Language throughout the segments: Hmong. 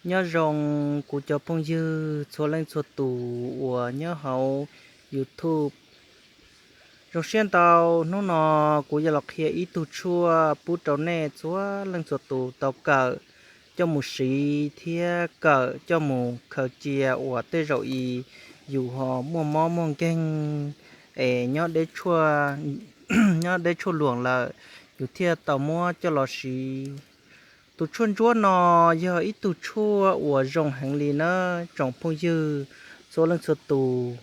Nyob zoo kuv cov phooj ywg txhua leej txhua tus uas nyob hauv YouTube. Zoo siab ntau, hnub no kuv yuav los qhia ib tug tshuaj pub rau nej txhua leej txhua tus tau kawm coj mus siv thiab kawm coj mus khaws cia uas tej zaum i yus ho muaj mob muaj nkeeg es nyob deb tshuaj luam lawm, yus thiaj tau muab coj los siv. Tus tshuaj ntsuab no yog ib tug tshuaj uas zoo heev li na, tsoom phooj ywg txhua leej txhua tus.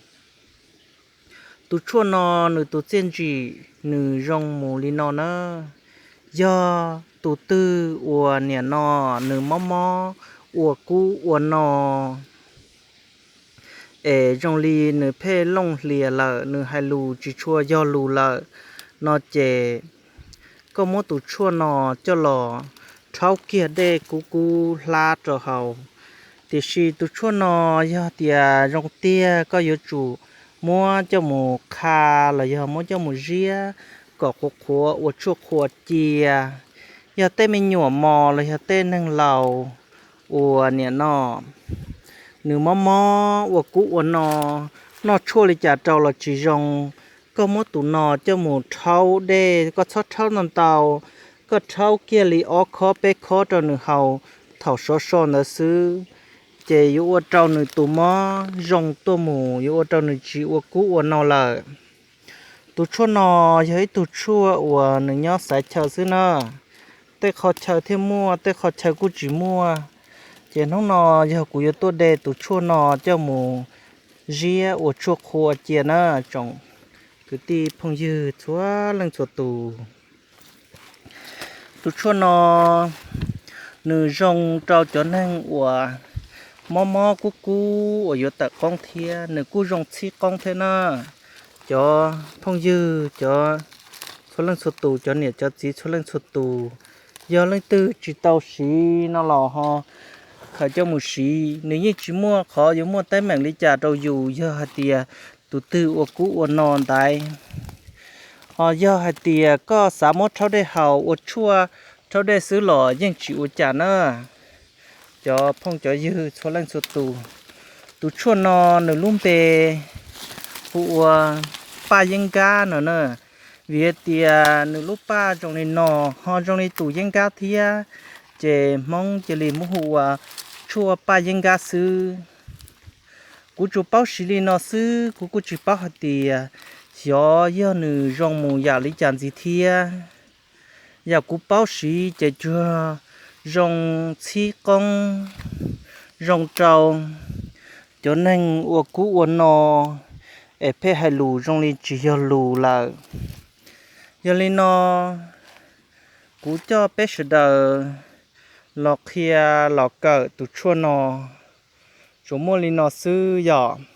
Tus tshuaj no nws tus txiaj ntsim nws zoo mus li no na. Yog tus twg uas niam no nws mob mob ua kub ua no es zoo li nws pheej looj hlias lawm, nws hais lus tsis tshua yog lus lawm no ces koj muab tus tshuaj no coj los rhaub kiag dej kub kub hlab rau haus. Tiam sis tus tshuaj no yog tias zoo tiag koj yuav tsum muab coj mus qha los yog muab coj mus ziab kom qhuav qhuav ua tshuaj qhua cia. Yog tej me nyuam mos los yog tej neeg laus uas niam no nws mob mob ua kub ua no, noj tshuaj li cas rau los tsis zoo, koj muab tus no coj mus rhaub dej, koj txhob rhaub ntau ntau, koj rhaub kiag li ob khob peb khob rau nws haus thaum sov so ntawd xwb, ces yuav ua rau nws tus mob zoo tuaj mus, yuav ua rau nws tsis ua kub ua no lawm. Tus tshuaj no yog ib tug tshuaj uas nws nyob xaiv chaw xwb na, tej qhov chaw thiaj muaj, tej qhov chaw kuj tsis muaj. Ces hnub no yog kuv yuav tuaj de tus tshuaj no coj mus ziab ua tshuaj qhua cia na, tsoom kwv tij phooj ywg txhua leej txhua tus. Tus tshuaj no nws zoo rau cov neeg uas mob mob kub kub uas yuav tawm qoob thiab, nws kuj zoo txhib qoob thiab na. Cov phooj ywg, cov txhua leej txhua tus, cov niam cov txiv txhua leej txhua tus, yog leej twg tsis tau siv no los ho khaws coj mus siv, nws yeej tsis muaj qhov yuav muaj teeb meem li cas rau yus yog hais tias tus twg ua kub ua no ntawd. Ho yog hais tias koj xav muab rhaub dej haus ua tshuaj rhaub dej xwb los yeej tsis ua cas na. Cov phooj cov ywg txhua leej txhua tus, tus tshuaj no nws lub npe hu ua paj yeeb nkab no na, vim hais tias nws lub paj zoo li no, ho zoo li tus yeeb nkab thiab, ces Hmoob cia li muab hu ua tshuaj paj yeeb nkab xwb. Kuv tsuas paub siv li no xwb, kuv kuj tsis paub hais tias xyov yog nws zoo mus yam li cas ntxiv thiab. Yam kuv paub siv ces tsuas zoo txhib qoob, zoo rau cov neeg ua kub ua no es pheej hais lus zoo li tsis yog lus lawm. Yog li no, kuv coj peb sawv daws los qhia los kawm tus tshuaj no. Tsuas muaj li no xwb yom,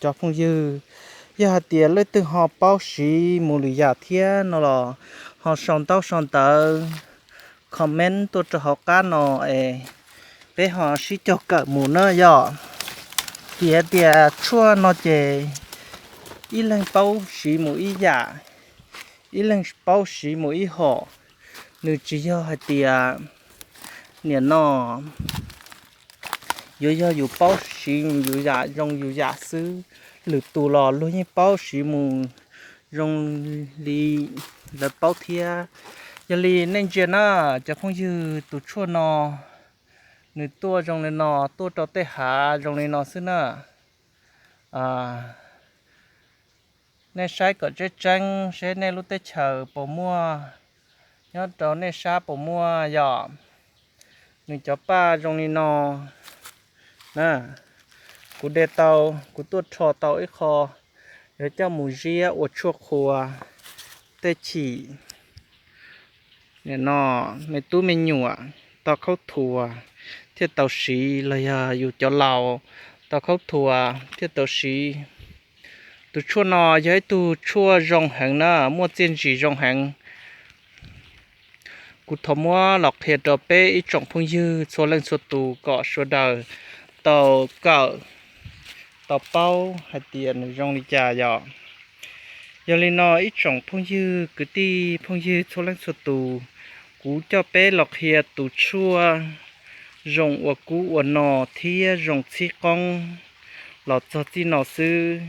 cov phooj ywg. Yog hais tias leej twg ho paub siv mus lwm yam thiab no los ho sau ntaub sau ntawv comment tuaj rau hauv qab no es peb ho sib cog kawm mus na yom. Vim hais tias tshuaj no ces ib leeg paub siv mus ib yam, ib leeg paub siv mus ib hom. Nws tsis yog hais tias nim no yuav yog yus paub siv yus yam zoo yus yam xwb, lwm tus los luag yeej paub siv mus zoo li lawv paub thiab. Yog li nej ntsia na, cov phooj ywg, tus tshuaj no nws tuaj zoo li no, tuaj rau tej hav zoo li no xwb na. Nej saib kom tseeb tseeb seb nej lub teb chaws puas muaj, nyob rau nej sab puas muaj yom. Nws cov paj zoo li no na, kuv de tau, kuv tuaj rho tau ib qho, yuav coj mus ziab ua tshuaj qhua tej chim. Nim no me tub me nyuam tau khaub thuas thiaj tau siv los yog yus cov laus tau khaub thuas thiaj tau siv. Tus tshuaj no yog ib tug tshuaj zoo heev na, muaj txiaj ntsig zoo heev. Kuv thov muab los qhia rau peb ib tsoom phooj ywg txhua leej txhua tus kom sawv daws tau kawm, tau paub hais tias nws zoo li cas yom. Yog li no ib tsoom phooj ywg kwv tij phooj ywg txhua leej txhua tus, kuv coj peb los qhia tus tshuaj Zoo ua kub ua no thiab zoo txhib qoob los txog txij no xwb,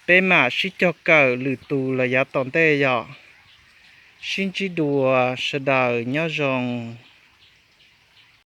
peb mam sib cog kawm lwm tus los yav tom ntej yom. Sib ntsib dua, sawv daws nyob zoo.